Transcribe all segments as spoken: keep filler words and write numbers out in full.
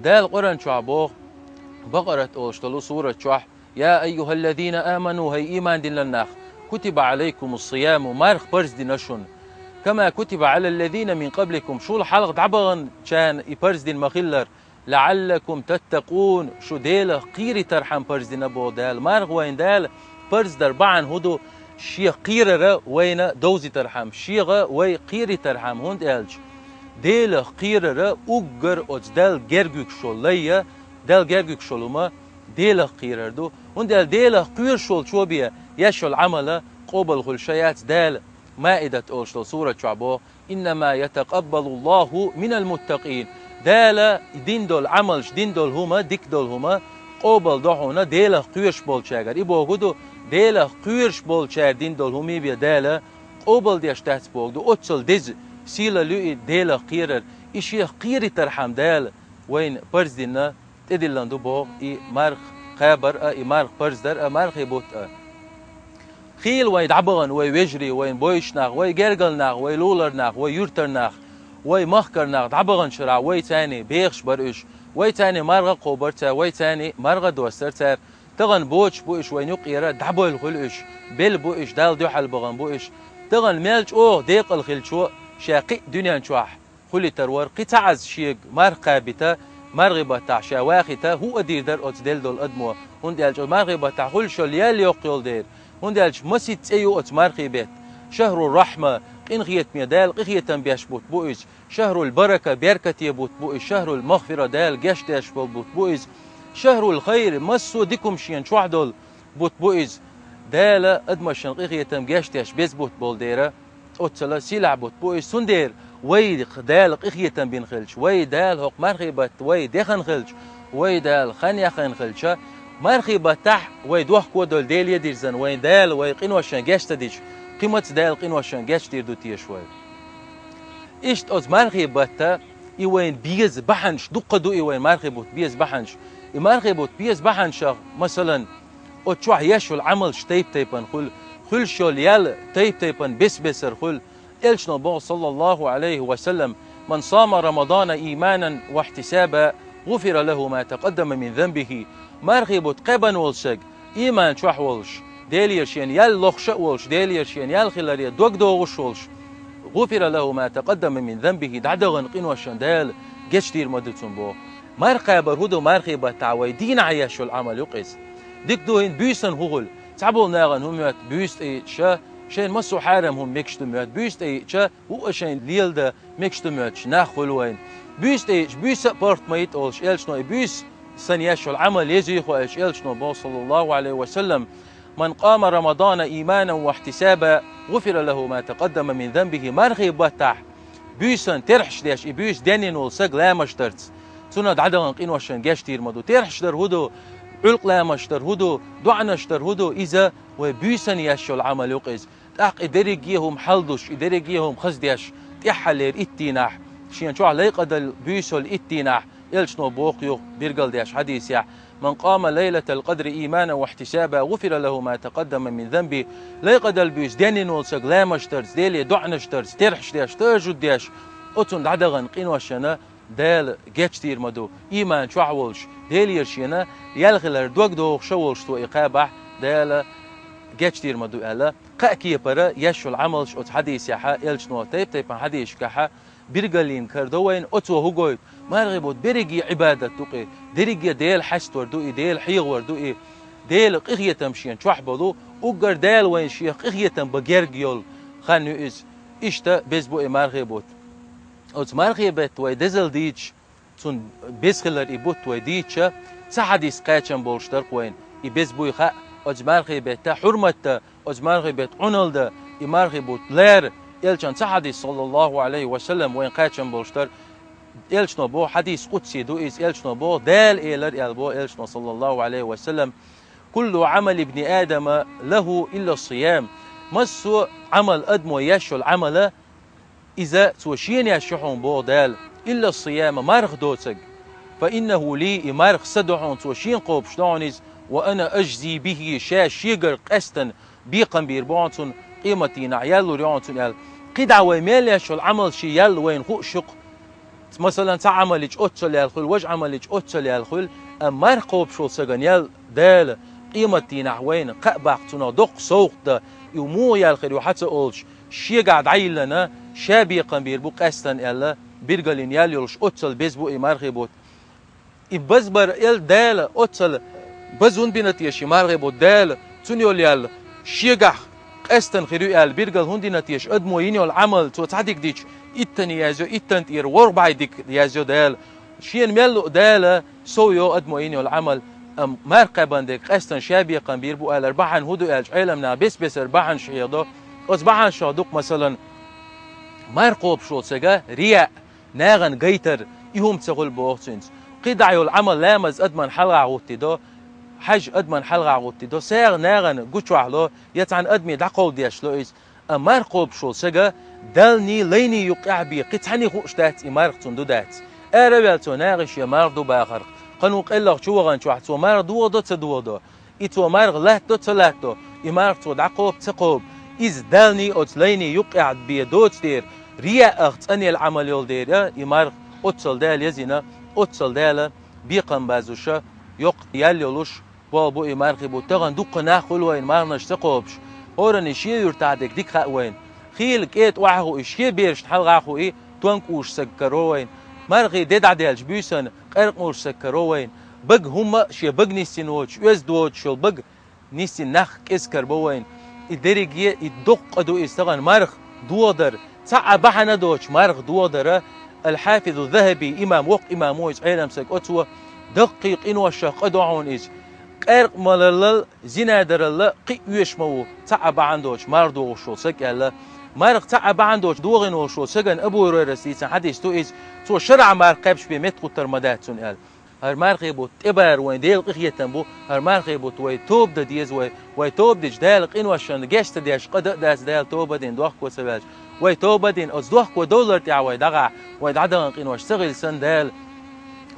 Дала Къуръан чохь боху, Бакъарат олуш долу сурат чохь: «Я айюхаллазина аману, хӀай ийман диллина нах, кутиба алайкумус сияму, марха парз дина шуна, кама кутиба алаллазина мин къабликум, шул хьалха дӀабаханчарна и парз дина ма-хиллара, лааллакум таттакъун, шу Делах кхеритархьама парз дина», боху Дала. Марха вайна Дала парз дар бахьана хӀун ду? Шех кхерара вайна довзийтархьама, Шех вай кхеритархьама, хӀунда аьлча Делах кхерара уггар оцу Далла герга вуьгуш волу лай, Далла герга вуьгуш волу хӀума Делах кхерар ду. ХӀунда аьлча Делах кхоьруш волчо бен еш йолу Ӏамал къобал хуьлуш яц. Дала Маидат олуш долу сурат чохь боху: «Иннама ятакъаббалуллаху минал муттакъин». Дала дина долу Ӏамалш, дина долу хӀума, дика долу хӀума къобал до хьуна Делах кхоьруш болчаьргара. И бохург ду, Делах кхоьруш болчара дина долу хӀума бен Дала къобал деш дац бохург ду. Оццул деза сийлалла ю и Делах кхерар. И Шех кхеритархьама Дала вайна парз дина, тӀедиллина ду боху и марха кхабар а, и марха парз дар а, мархий бутт а. Хийла вай дӀабахана, вай вежарий, вайн бойуш нах, вай гергал нах, вай лулар нах, вай юьртар нах, вай махкара нах дӀабахана шарахь, вай царний бехаш бара уьш, вай царний марха а кхобура цара, вай царний марха а достура цара. Тахана боцуш бу уьш вайн юккъера, дӀабевлла хуьлу уьш, белла бу уьш, Далла дуьхьал бахана бу уьш. Тахана мел чӀогӀа декъала хилчо ша кхин а дуьнен чохь хуьлуьйтур вара, кхин цхьа Ӏаза шега марха кхабийта, мархий баттахь ша вахийта, хӀуъа дийр дара оцу делла долу адамо, хӀунда аьлча оцу мархий баттахь хуьлуш йолу ял йоккха йолу дела. ХӀунда аьлча масийтта цӀе ю оцу мархий беттан: шахру рахьма, къинхетаме, Дала къинхетам беш бутт бу иза, шахрул барака, беркате бутт бу иза, шахрул магфира, Дала гечдеш болу бутт бу иза, шахрул хайр, массо а дика хӀума шена чохь долу бутт бу иза. Дала адамашна къинхетам гечдеш беза бутт болу дела, оццул сийлахь бутт бу иза. Цундела вайх Дала къинхетам бина хилча, вай Дала хӀокху мархий баттахь вай дехна хилча, вай Дала хан яхна хилча, мархий баттахь вай дохко долу Деле дирзина, вайн Дала вай къиношна геч ца дича, кхин маца Дала къиношна гечдийр ду теша вай? Иштта оцу мархий баттахь и вайн беза бахьанаш дуккха ду, и вайн мархий бутт беза бахьанаш. И мархий бутт беза бахьанашах, масалан, оцу чохь еш йолу Ӏамалш тайп-тайпана хуьлу, хуьлуш йолу ял тайп-тайпана бес-бесара хуьлу. Элчано боху, саллаллаху алейхи ва саллам: «Ман сама Рамадана иманан ва ихтисаба, гуфира лаху ма такъаддама мин занбихи». Мархий бутт кхаьбна волу саг, иман чохь волуш, Делера шена ял лохуш а волуш, Делера шена ял хиларе дог догӀуш а волуш, гуфира лаху ма такъаддама мин занбихи, дӀадахана къиношна Дала гечдийр ма ду цунна боху. Марха кхабар хӀун ду? Мархий баттахь вай дийнахь еш йолу Ӏамал ю-кх иза. Дика ду, хӀинца буьйсанна хӀун хуьлу? Цхьаболу нахана хӀун моьтту буьйса тӀеиъча, шайна массо а хьарам хӀума мегаш ду моьтту, буьйса тӀеиъча, хӀуъа шайна леладан мегаш ду моьттуш нах хуьлу вайна. Буьйса тӀеиъча, буьйса а паргӀат ма йита олуш, элчано и буьйса санна еш йолу Ӏамал еза ю-кх аьлча, элчано боху, саллаллаху алейхи ва саллам: «Ман къама Рамадана иманан ва ихтисаба, гуфира лаху ма такъаддама мин занбихи». Мархий баттахь буьйсанна терхьаш деш, и буьйса денйина волу саг ламаш дарца, цунна дӀадахана къиношна гечдийр ма ду. Терхьаш дар хӀун ду? Ӏуьллакх ламаш дар хӀун ду? ДоӀанаш дар хӀун ду? Иза вай буьйсанна еш йолу Ӏамал ю-кх иза. ТӀаккха и дерриге а хӀума хьалдуш, и дерриге а хӀума хаза деш, тӀаьххьаллера итт дийнахь, шена чохь лайкъадала буьйсалла итт дийнахь, элчано боху юха биргал деш хьадисехь: «Ман къама лайлатал къадри иманан ва ихтисаба, гуфира лаху ма такъаддама мин занби». Лайкъадала буьйса денйина волу саг ламаш дарца, Деле доӀанаш дарца, терхьаш деш, тажжуд деш, оцунна дӀадахана къиношна Дала гечдийр ма ду, иман чохь волуш, Делера шена ял хилар дог догӀуш а волуш цо и кхабахь, Дала гечдийр ма ду аьлла. Кхаа кепара еш йолу Ӏамалш оцу хьадисехьа, элчано тайп-тайпана хьадисашкахьа биргаллина карадо вайна. Оцо хӀун гойту? Мархий бутт берриге Ӏибадат ду-кх и, дерриге Дела хьаьстор ду и, Дела хьехор ду и, Делан къинхетам шена чохь болу, уггар Дала вайна шех къинхетам бан герга йолу хан ю иза. Иштта беза бу и мархий бутт. Оцу мархий бетта вай дезал дийцича, цунна беза хилар и бутт вай дийцича, цхьа хьадис кхачам болуш дара-кх вайна. И беза буй хаьа, оцу мархий бетта хьурмат дан, оцу мархий бетта Ӏуналла дан, и мархий бутт лара, элчан цхьа хьадис, саллаллаху алейхи ва саллам, вайна кхачам болуш дара. Элчано боху, хьадис къудси ду иза, элчано боху, Дала элира аьлла боху элчано, саллаллаху алейхи ва саллам: «Куллу Ӏамали ибни Адама лаху илла сиям». Массо а Ӏамал, адамо еш йолу Ӏамала, иза цо шена еш ю хьуна боху Дала, илла сияма, марха доцург. Фа иннаху ли, и марха сан ду хьуна, цо шена кхобуш ду хьуна иза, ва ана ажзи бихи, ша шегара къаьстина бекхам бийр бу хьуна цунна, къематдийнахь ял лур ю хьуна цунна аьлла. КхидӀа вай мел еш йолу Ӏамал шен ял вайна хууш ю-кх. Масалан, цхьа Ӏамал йича оццал яьлла хуьлу, важа Ӏамал йича оццал яьлла хуьлу, амма марха кхобуш волу сагана ял Дала къематдийнахь вайна кхаъ баккха цунах доккха совгӀат дан, и муха яьлла хир ю хьан ца олуш, шегахь дӀайиллина, ша бекхам бийр бу къаьстина аьлла, билгалйина ял йолуш оццал беза бу и мархи бутт. И базбар эл Дала, оццал база хӀунда бина теша и мархи бутт Дала, цунна йолу ял шегахь къаьстина хир ю аьлла, билгал хӀунда йина теша, адамо йина йолу Ӏамал, цо цхьа дика дича, иттанна язйо, иттанна тӀера ворхӀ бӀе дика язйо Дала. Шена мел луъу Дала сов йо адамо йина йолу Ӏамал, амма марха кхаьбна дерг къаьстина ша бекхам бийр бу алар бахьана хӀун ду аьлча, Ӏеламнаха бес-бесара бахьанаш хьедо. Оцу бахьанашах дукха, масалан, марха кхобуш волу сага рияъ, нахана гайтар, и хӀума ца хуьлу боху цуьнца. КхидӀа йолу Ӏамал, ламаз адаман хьалха гӀуттидо, хьаж адаман хьалха гӀуттидо, сагӀа нахана гучохь ло, я цхьана адаме дӀакховдадеш ло иза. Амма марха кхобуш волу сага далний, лайний юккъехь бен кхин цхьаьний хууш дац и марха цунна ду дац. Ара а ваьлла цо нахе шен марха ду бахарх. Кхана ву къеллах чу ваханчохь цо марха дохадо, ца дохадо. И цо марха латтадо, ца латтадо. И марха цо дӀакхоба, ца кхоба. Иза далний, оцу лайний юккъехь бен доцу дера, рияъах цӀанъелла Ӏамал йолу дера, и марха оццал Дала езйина, оццал Дала бекхам базуша, йоккха ял йолуш болу бу и мархи бутт. Тахана дуккха нах хуьлу вайна марханаш ца кхобуш. ХӀоранна шен юьртахь дерг дика хаьа вайна. Хийла кӀета охьахуий, шен берашна хьалха хуий, тонкуш саг каро вайна. Мархи де дӀаделча буьйсанна къаьркъа муш саг каро вайна. Бага хӀумма а шен бага нисйина воцуш, оьзда воцуш йолу бага нисйина нах кӀезиг карабо вайна. И дерриге, и доккха къа ду иза тахана марха дохадар. Цхьа а бахьана доцуш марха дохадара, Ал-Хьафизу Захаби имам, воккха имам ву иза, Ӏеламсаг, оцо даккхий къиношах къа до хьуна иза. Къаьркъа малаллал, зина даралла кхин а оьшуш ма ву, цхьа а бахьана доцуш марха дохуш волу саг аьлла. Марха цхьа а бахьана доцуш дохийна волуш волу сагана Абу Хурайрас дийцина хьадис ду иза, цо шарахь марха кхаьбча бен меттахӀуттар ма дац цунна аьлла. ХӀара мархи бутт тӀебара вайн Делан къинхетам бу, хӀара мархи бутт вай тоба дан деза вай, вай тоба дича Дала къиношна геч ца деш къа дан а дац Дала тоба дина дохко ца ваьлча. Вай тоба дина оцу дохко довлар тӀехь вай дӀагӀахь, вай дӀадахана къинош ца хилла санна Дала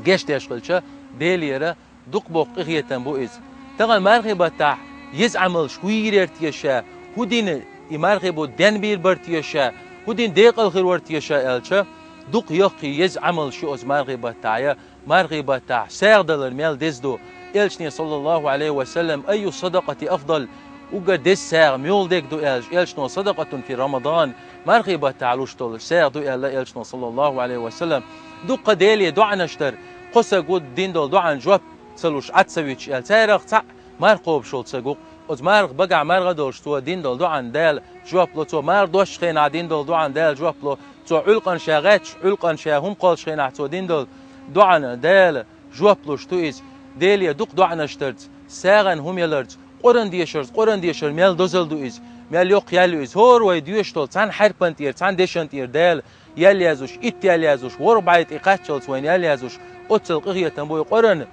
геч деш хилча, Делера дукха боккха къинхетам бу иза. Тахана мархи баттахь еза Ӏамалш хӀун йийр яра теша, хӀун дина и мархи бутт денбийр бара теша, хӀун дина декъал хир вара теша аьлча, дукха йоккхий еза Ӏамалш ю оцу мархи баттахь я, мархи баттахь сагӀа далар мел деза ду. Элчане, саллаллаху Ӏалайхи ва саллам, «Аййу садакъати афдал?» Уггар деза сагӀа муьлха дерг ду аьлча, Элчано, «Садакъатун фи Рамадан», мархи баттахь луш долу сагӀа ду аьлла Элчано, саллаллаху Ӏалайхи ва саллам. Дуккха Деле доӀанаш дар, кхо саг ву дина долу доӀан жоп ца луш Ӏад ца витча аьлла. Царах цхьаъ марха кхобуш волу саг ву. Оцу марха багахь марха долуш цо дина долу доӀан Дала жоп ло, цо марха дош хенахь дина долу доӀан Дала жоп ло, цо Ӏуьлкъана ша гӀаьтташ, Ӏуьлкъана ша хӀума кхоллуш хенахь цо дина долу доӀана Дала жоп луш ду иза. Деле дукха доӀанаш дарца, сагӀана хӀума яларца, Къуръан дешарца, Къуръан дешар мел дозалла ду иза, мел йоккха ял ю иза. ХӀора вай доьшуш долу цхьана хьаьрпан тӀера, цхьана дешан тӀера Дала ял яздеш, итт ял яздеш, ворхӀ бӀе тӀе кхаччалц вайна ял яздеш, оццал къинхетам бу и Къуръан.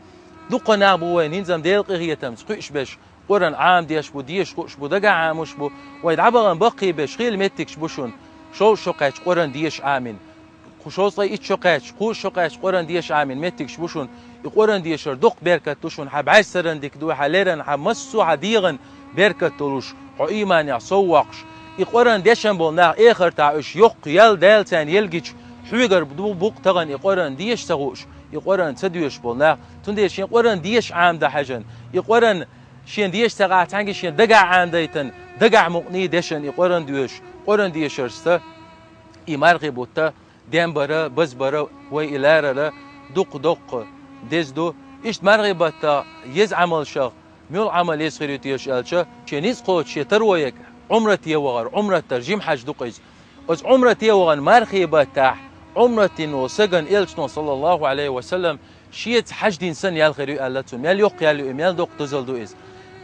Дуккха нах бу вайна хӀинца-м Делан къинхетамца кхуьуш берш, Къуръан Ӏамадеш бу, деша хууш бу, дагахь Ӏамош бу. Вай дӀабахана баккхий берш хила меттигаш бу шуна. Шовзткъа шо кхаьчча Къуръан деша Ӏамийна. Кху шовзткъе итт шо кхаьчча, кхузткъа шо кхаьчча Къуръан деша Ӏамийна меттигаш бу шуна. И Къуръан дешар дукха беркат ду шуна, хьан бӀаьрсаран дика ду, хьан леран, хьан массо а хьан дегӀан беркат долуш, хьо ийманехь сов воккхуш. И Къуръан дешан болу нах эхартахь уьш йоккха ял Дала царна елгича, хьоьгара ду букъ тахана и Къуръан деша ца хууш, и Къуръан ца доьшуш болу нах. Цундела шен Къуръан деша Ӏамадан хьаьжна. И Къуръан шен деша ца гӀахь цхьаьнгге шен дагахь Ӏамадайтан, дагахь мукъний дешан и Къуръан доьшуш, Къуръан дешарца и мархи бутта денбара, базбара, вай и ларара дукха-дукха деза ду. Иштта мархи баттахь еза Ӏамалшах муьлха Ӏамал еза хир ю теша аьлча, шен ницкъ кхочуш шен таро ерг Ӏумрате вахар, Ӏумрат дар, жима хьаж ду-кх иза. Оцу Ӏумрате вахана мархи баттахь Ӏумрат дина волу сагана Элчано, саллаллаху Ӏалайхи ва саллам, шеца хьаж дина санна ял хир ю аьлла цунна. Мел йоккха ял ю и, мел доккха дозалла ду иза.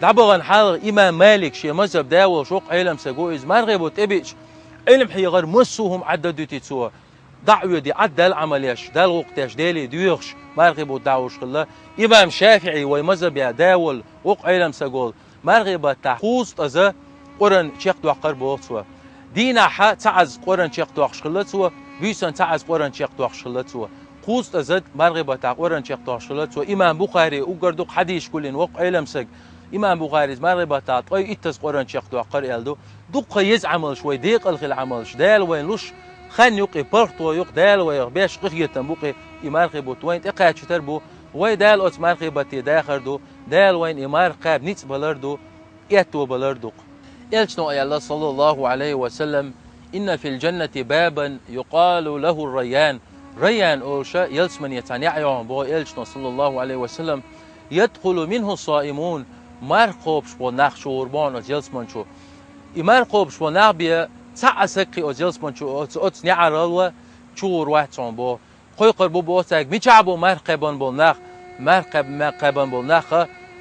ДӀабахана хьалха имам Малик, шен мазхӀаб да волуш воккха Ӏеламсаг ву иза, мархи бутт тӀебиъча, Ӏилма хьехар массо а хӀума Ӏадда дуьти цо. ДӀа а воьдий, Ӏадда Далла Ӏамал еш, Далла гӀуллакх деш, Деле доьхуш, мархи бутт дӀахьуш хилла. Имам ШафиӀи, вай мазхӀабе да волу, воккха Ӏеламсаг волу, мархи баттахь кхузткъаза Къуръан чекхдоккхура боху цо. Дийнахь цхьа Ӏаза Къуръан чекхдоккхуш хилла цо, буьйсанна цхьа Ӏаза Къуръан чекхдоккхуш хилла цо. Кхузткъаза мархи баттахь Къуръан чекхдоккхуш хилла цо. Имам Бухари уггар дукха хьадисаш гулйина воккха Ӏеламсаг. Имам Бухарис мархи баттахь ткъе иттаза Къуръан чекхдоккхура аьлла ду. Дуккха еза Ӏамалш, вай декъала хила Ӏамалш, Дала вайна луш, Хан юкъе, паргӀато юкъе Дала вайх беш къахетам бу-кх и мархий бутт вайна тӀекхачийтар бу. Вай Дала оцу мархий батте дахар ду, Дала вайна и марха кхаба ницкъ балар ду, аьтто балар ду-кх. Элчано аьлла, саллаллаху Ӏалайхи ва саллам: «Инна фил джаннати бабан юкъалу лаху Райян». Райян олуш ялсамане цхьа неӀ ю хьуна боху Элчано, саллаллаху Ӏалайхи ва саллам: «Ядхулу минху саимун». Марха кхобуш болу нах чугӀур бу хьуна оцу ялсамани чу. И марха кхобуш болу нах бен цхьа а саг кхин оцу ялсамани чу, оцу, оцу неӀарал чугӀур вац хьуна боху. Кхойкхур бу боху цаьрга, мичахь бу марха кхаьбна болу нах. Марха кхаьб-, ма-, кхаьбна болу нах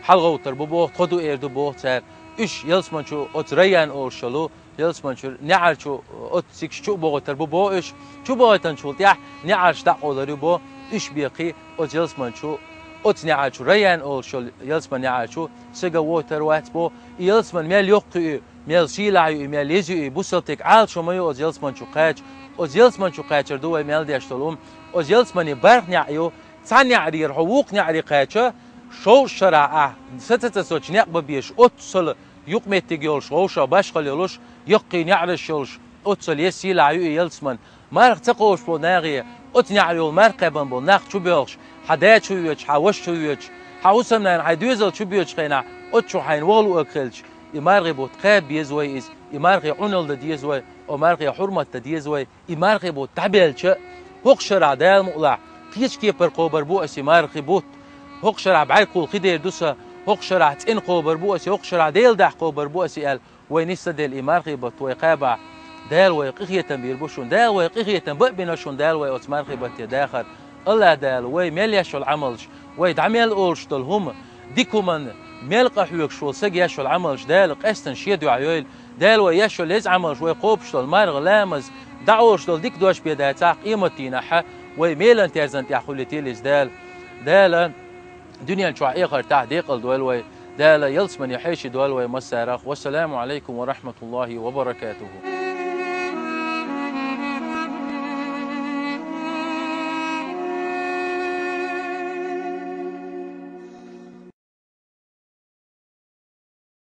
хьалагӀовттур бу боху, тхо ду эр ду боху цара. Уьш ялсамани чу оцу Райян олуш йолу ялсамани чу неӀарш чу, оцу цигахь чу а бохуьйтур бу боху уьш. Чу бохуьйтинчул тӀаьхьа неӀарш дӀакъовлур ю боху, уьш бен кхин оцу ялсамани чу, оцу неӀарш чу, Райян олуш йолу ялсамани неӀарш чу сага вохуьйтур вац боху. И ялсамани мел йоккха ю, мел сийлахь ю и, мел еза ю и, бусалба стеган Ӏалашо ма ю оцу ялсамани чу кхача. Оцу ялсамани чу кхачар ду вай мел деш долу хӀума. Оцу ялсамани бархӀ неӀ ю. Цхьана неӀарера хьо вукху неӀаре кхача, шовзткъа шарахь ахь са ца цацочу некъ бан безаш, оццул юкъаметтиг йолуш, вовшах башхалла йолуш, яккхий неӀарш йолуш, оццул еза сийлахь ю и ялсамани. Марха ца кхобуш болу нахе, оцу неӀарехула марха кхаьбна болу нах чу боьлхуш, хьан даьчу воьдуш, хьан вашачу воьдуш, хьан хӀусамнана хьайн доьзал чу боьдучу хенахь, оцу чу хьайна вогӀу луъург хилча, и мархий бутт кхаба беза вай иза, и мархий Ӏуналла дан деза вай, о мархий хьурмат дан деза вай. И мархий бутт дӀабелча, хӀокху шарахь Дала мукъалахь кхечу кепара кхобур бу аса и мархий бутт. ХӀокху шарахь бӀаьргхула хи дер ду сан, хӀокху шарахь цӀена кхобур бу аса, хӀокху шарахь Делан дуьхьа кхобур бу аса аьлла, вай нисса делла и мархий бутт вай кхабахь, Дала вайх къинхетам бийр бу шуна, Дала вайх къинхетам бан а бина шуна, Дала вай оцу мархий батте дахар. АллахӀ Дала вай мел еш йолу Ӏамалш, вай дӀа мел олуш долу хӀума, дика хӀуманна мел къахьоьгуш волу сага еш йолу Ӏамалш Дала къаьстина шен дуьхьа йойла. Дала вай еш йолу еза Ӏамалш, вай кхобуш долу марха, ламаз, дӀаолуш долу дика дош бен дацахь, къематдийнахь вай мелан терзан тӀехь хуьлуьйтийла иза Дала. Дала дуьнен чохь, эхартахь декъал дойла вай. Дала ялсамане хьеший дойла вай массарах. Вассаламу Ӏалайкум ва рахьматуллахӀи ва баракатухӀу.